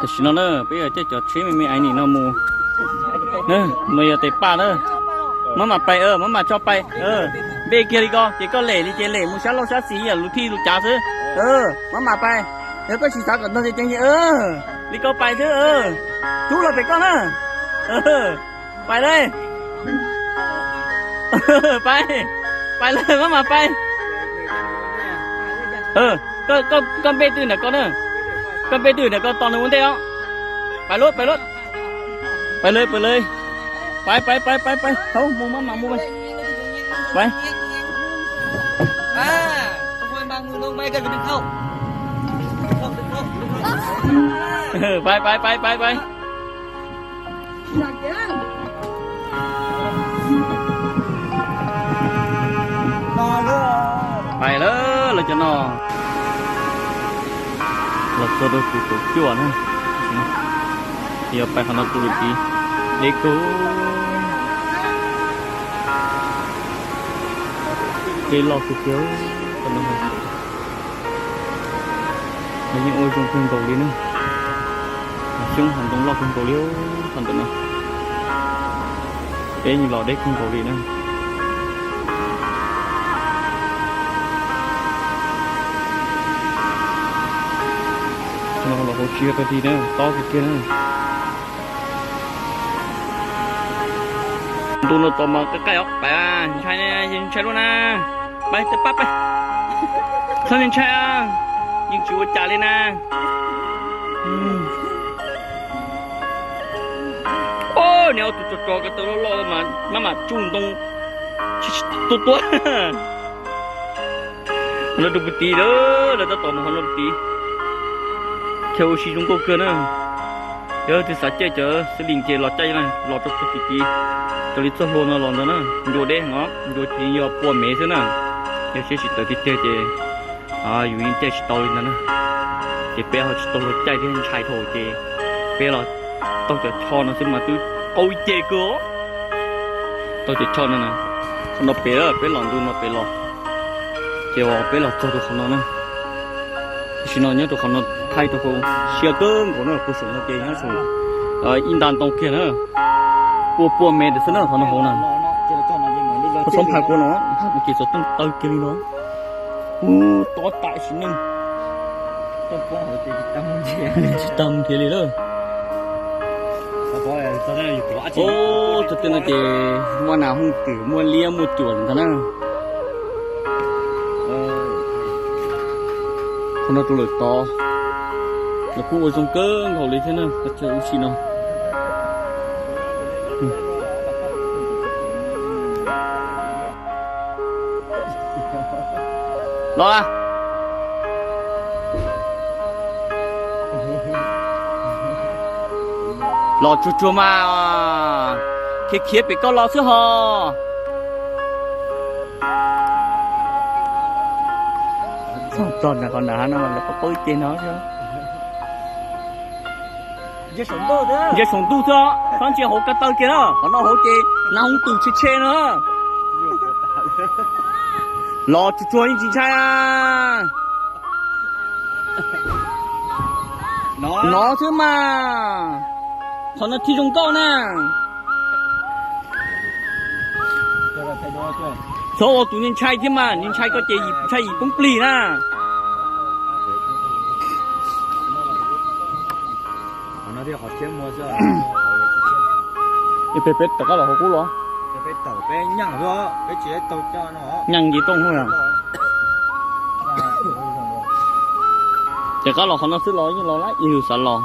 Tam sim no na peb yuav caij cov tsheb me me ais nim no mus na, no yog tes paj na. Mab mam pais, mab mam tso pais. Npe kiag li ko ces koj lem li ces lem mus sab laug sab xis yam lus thij lus cav xwb. Mab mam pais, yog koj tsis xav kom ntog ces ceev ces li ko pais xwb. Rub los pem koj na. Pais lawm. Pais, pais lawm, mab mam pais. Koj npe twg ntawm ko na? Koj npe twg ntawm ko tos nws ua ntej os. Pais lawm, pais lawm. Pais lawm, pais lawm. Pais, pais, pais, pais, pais. Thaub mus, mab mam mus. Pais. Pais, pais, pais, pais, pais. Pais lawm, lawv cov no los txog rau tus kaum cuaj na. Yuav pais qhov no tus lwm tiv deb kawg, deb loj kawg kiag. Qhov no yeej ua zoo kawg nkaus li na. Xyoob hav ntoo loj kawg nkaus li qhov ntawm no. Deb los deb kawg nkaus li na. Qhov no los hauv tsis yog tag dig na, tob kawg kiag na. Ntu no tos mas qaij qaij os, pais, ntshai, ntshai lub na. Pais, pais, pais. Txhob ntshai, yeej tsis ua cas li na. Niag ob tug tsov tsov ko taw loj loj mas maj mam tsuj ntoo tua tua. Qhov no rau puag tid lawm, lawv tab tom mus qhov no tid. Chaw ua si zoo nkauj kawg na. Yog leej twg xav caij cov xib lis ces los caij na, los rau puag tid tid. Raws li txoj hlua no los ntawd na, ncua deb heev os, ncua ces yog pua mev xwb na. Yog siab tsis tawv tiag tiag ces yus yeej caij tsis tau li ntawd na. Ces peb ho tsis tau luag caij thiab ntshai dhau ces peb los taug cov tsho no xwb mas twb qau ib ce kawg os. Taug cov tsho no na, qhov no pem, peb los ntu no pem los, ces uas peb los txog rau qhov no na. Tam sim no nyob rau qhov no thaij rau hauv siab kawg nkaus na, puag saum no ces nyob saum ib nta ntoo kiag na. Pua pua me ntawd xwb na qhov no hauv na. Puag txhab phaj kua no, phaj kua ces txov tooj taw kiag li no. Ub, tob tam sim neej. Tsis tau nrhiav li lawm. Ub, txog tej no ces muaj nas hooj twm, muaj liab muaj cuam ntag na. Qhov no rau lawm tod, lawv kuj ua zoo kawg nkaus li thiab na, qhov chaw ua si no. Los, los tsuag tsuag mas, khiav khiav pem koj los xwb ho. Txog ntawm qhov nav no lawv paub ib ce no. Nce saum ntuj xwb, txhob ntsia hauv ko taw kiag na, qhov no hauv ces nas hooj twm tshe tshe na. Los tsuag tsuag yeej tsis ntshai a. No xwb mas, qhov no thiaj zoo nkauj na. Txhob ua tus ntshai thiab mas, ntshai koj ces ntshai yim poob plig na. Peb, peb rov qab los hauv qub los. Nyeej nce tooj. Rov qab los qhov no xwb los yeej los lawm, yus xav los.